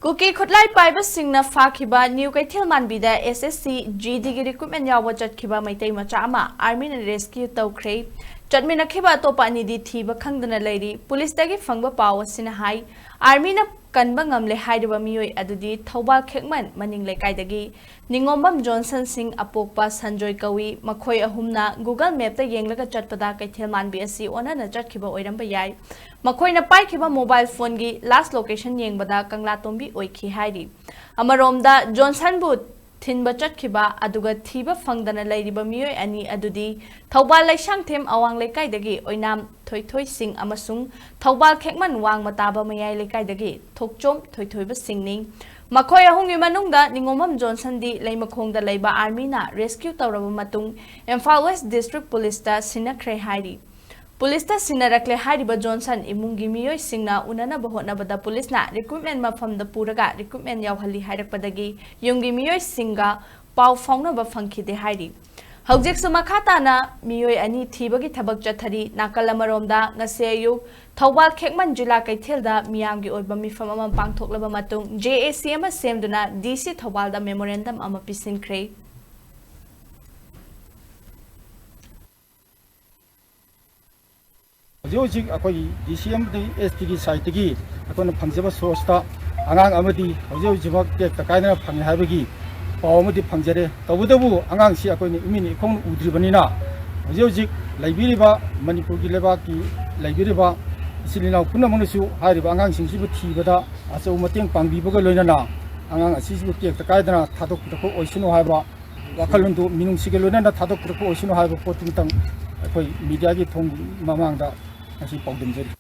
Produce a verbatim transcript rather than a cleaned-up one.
ꯀꯨꯀꯤ ꯈꯨꯠꯂꯥꯏ ꯄꯥꯏꯕꯁꯤꯡꯅ ꯐꯥꯈꯤꯕ ꯅ꯭ꯌꯨ ꯀꯩꯊꯦꯜ ꯃꯥꯟꯕꯤꯗ S S C G D ꯒꯤ recruitment ꯌꯥꯎꯕ ꯆꯠꯈꯤꯕ ꯃꯩꯇꯩ ꯃꯆꯥ ꯑꯃ armyꯅ rescue ꯇꯧꯈ꯭ꯔꯦ꯫ ꯆꯠꯃꯤꯟꯅꯈꯤꯕ ꯑꯇꯣꯞꯄ ꯑꯅꯤꯗꯤ ꯊꯤꯕ ꯈꯪꯗꯅ ꯂꯩꯔꯤ꯫ ꯄꯨꯂꯤꯁꯇꯒꯤ ꯐꯪꯕ ꯄꯥꯎ ꯑꯁꯤꯅ ꯍꯥꯏ, armyꯅ ꯀꯟꯕ ꯉꯝꯂꯦ ꯍꯥꯏꯔꯤꯕ ꯃꯤꯑꯣꯏ ꯑꯗꯨꯗꯤ ꯊꯧꯕꯥꯜ ꯈꯦꯛꯃꯟ ꯃꯅꯤꯡ ꯂꯩꯀꯥꯏꯗꯒꯤ ꯅꯤꯉꯣꯝꯕꯝ ꯖꯣꯟꯁꯟ ꯁꯤꯡ ꯑꯄꯣꯛꯄ ꯁꯟꯖꯣꯏ ꯀꯧꯏ꯫ ꯃꯈꯣꯏ ꯑꯍꯨꯝꯅ Google Mapꯇ ꯌꯦꯡꯂꯒ ꯆꯠꯄꯗ ꯀꯩꯊꯦꯜ ꯃꯥꯟꯕꯤ ꯑꯁꯤ ꯑꯣꯟꯅꯅ ꯆꯠꯈꯤꯕ ꯑꯣꯏꯔꯝꯕ ꯌꯥꯏ꯫ ꯃꯈꯣꯏꯅ ꯄꯥꯏꯈꯤꯕ mobile phoneꯒꯤ last location ꯌꯦꯡꯕꯗ ꯀꯪꯂꯥꯇꯣꯝꯕꯤ ꯑꯣꯏꯈꯤ ꯍꯥꯏꯔꯤ꯫ ꯑꯃꯔꯣꯝꯗ ꯖꯣꯟꯁꯟꯕꯨ ꯊꯤꯟꯕ ꯆꯠꯈꯤꯕ ꯑꯗꯨꯒ ꯊꯤꯕ ꯐꯪꯗꯅ ꯂꯩꯔꯤꯕ ꯃꯤꯑꯣꯏ ꯑꯅꯤ ꯑꯗꯨꯗꯤ ꯊꯧꯕꯥꯜ ꯂꯩꯁꯥꯡꯊꯦꯝ ꯑꯋꯥꯡ ꯂꯩꯀꯥꯏꯗꯒꯤ ꯑꯣꯏꯅꯥꯝ ꯊꯣꯏꯊꯣꯏ ꯁꯤꯡ ꯑꯃꯁꯨꯡ ꯊꯧꯕꯥꯜ ꯈꯦꯛꯃꯟ ꯋꯥꯡꯃ ꯇꯥꯕ ꯃꯌꯥꯏ ꯂꯩꯀꯥꯏꯗꯒꯤ ꯊꯣꯛꯆꯣꯝ ꯊꯣꯏꯊꯣꯏꯕ ꯁꯤꯡꯅꯤ꯫ ꯃꯈꯣꯏ ꯑꯍꯨꯝꯒꯤ ꯃꯅꯨꯡꯗ ꯅꯤꯉꯣꯝꯕꯝ ꯖꯣꯟꯁꯟꯗꯤ ꯂꯩꯃꯈꯣꯡꯗ ꯂꯩꯕ armyꯅ rescue ꯇꯧꯔꯕ ꯃꯇꯨꯡ ꯏꯝꯐꯥꯜ West District Policeꯇ ꯁꯤꯟꯅꯈ꯭ꯔꯦ ꯍꯥꯏꯔꯤ꯫ ꯄꯨꯂꯤꯁꯇ ꯁꯤꯟꯅꯔꯛꯂꯦ ꯍꯥꯏꯔꯤꯕ ꯖꯣꯟꯁꯟ ꯏꯃꯨꯡꯒꯤ ꯃꯤꯑꯣꯏꯁꯤꯡꯅ ꯎꯅꯅꯕ ꯍꯣꯠꯅꯕꯗ ꯄꯨꯂꯤꯁꯅ recruitment ꯃꯐꯝꯗ ꯄꯨꯔꯒ recruitment ꯌꯥꯎꯍꯜꯂꯤ ꯍꯥꯏꯔꯛꯄꯗꯒꯤ ꯌꯨꯝꯒꯤ ꯃꯤꯑꯣꯏꯁꯤꯡꯒ ꯄꯥꯎ ꯐꯥꯎꯅꯕ ꯐꯪꯈꯤꯗꯦ ꯍꯥꯏꯔꯤ꯫ ꯍꯧꯖꯤꯛꯁꯨ ꯃꯈꯥ ꯇꯥꯅ ꯃꯤꯑꯣꯏ ꯑꯅꯤ ꯊꯤꯕꯒꯤ ꯊꯕꯛ ꯆꯠꯊꯔꯤ꯫ ꯅꯥꯀꯜ ꯑꯃꯔꯣꯝꯗ ꯉꯁꯤ ꯑꯌꯨꯛ ꯊꯧꯕꯥꯜ ꯈꯦꯛꯃꯟ ꯖꯤꯂꯥ ꯀꯩꯊꯦꯜꯗ ꯃꯤꯌꯥꯝꯒꯤ ꯑꯣꯏꯕ ꯃꯤꯐꯝ ꯑꯃ ꯄꯥꯡꯊꯣꯛꯂꯕ ꯃꯇꯨꯡ J A C ꯑꯃ ꯁꯦꯝꯗꯨꯅ D C ꯊꯧꯕꯥꯜꯗ memorandum ꯑꯃ ꯄꯤꯁꯤꯟꯈ꯭ꯔꯦ꯫ ꯍꯧꯖꯤꯛ ꯍꯧꯖꯤꯛ ꯑꯩꯈꯣꯏꯒꯤ D C ꯑꯃꯗꯤ S Tꯒꯤ sideꯇꯒꯤ ꯑꯩꯈꯣꯏꯅ ꯐꯪꯖꯕ sourceꯇ ꯑꯉꯥꯡ ꯑꯃꯗꯤ ꯍꯧꯖꯤꯛ ꯍꯧꯖꯤꯛꯃꯛ ꯇꯦꯛꯇ ꯀꯥꯏꯗꯅ ꯐꯪꯉꯦ ꯍꯥꯏꯕꯒꯤ ꯄꯥꯎ ꯑꯃꯗꯤ ꯐꯪꯖꯔꯦ꯫ ꯇꯧꯕꯇꯕꯨ ꯑꯉꯥꯡꯁꯤ ꯑꯩꯈꯣꯏꯅ ꯏꯃꯤꯠꯅ ꯏꯈꯣꯡꯅ ꯎꯗ꯭ꯔꯤꯕꯅꯤꯅ ꯍꯧꯖꯤꯛ ꯍꯧꯖꯤꯛ ꯂꯩꯕꯤꯔꯤꯕ ꯃꯅꯤꯄꯨꯔꯒꯤ ꯂꯩꯕꯥꯛꯀꯤ ꯂꯩꯕꯤꯔꯤꯕ ꯏꯆꯤꯜ ꯏꯅꯥꯎ ꯄꯨꯝꯅꯃꯛꯅꯁꯨ ꯍꯥꯏꯔꯤꯕ ꯑꯉꯥꯡꯁꯤꯡꯁꯤꯕꯨ ꯊꯤꯕꯗ ꯑꯆꯧꯕ ꯃꯇꯦꯡ ꯄꯥꯡꯕꯤꯕꯒ ꯂꯣꯏꯅꯅ ꯑꯉꯥꯡ ꯑꯁꯤꯁꯤꯕꯨ ꯇꯦꯛꯇ ꯀꯥꯏꯗꯅ ꯊꯥꯗꯣꯛꯄꯤꯔꯛꯄ ꯑꯣꯏꯁꯅꯨ ꯍꯥꯏꯕ ꯋꯥꯈꯜꯂꯣꯟꯗꯨ ꯃꯤꯅꯨꯡꯁꯤꯒ ꯂꯣꯏꯅꯅ ꯊꯥꯗꯣꯛꯄꯤꯔꯛꯄ ꯑꯣꯏꯁꯅꯨ ꯍꯥꯏꯕ ꯄꯣꯠꯇꯨꯃꯇꯪ ꯑꯩꯈꯣꯏ mediaꯒꯤ ꯊꯣꯡ ꯃꯃꯥꯡꯗ ꯉꯁꯤ ꯄꯥꯎꯗꯝꯖꯔꯤ꯫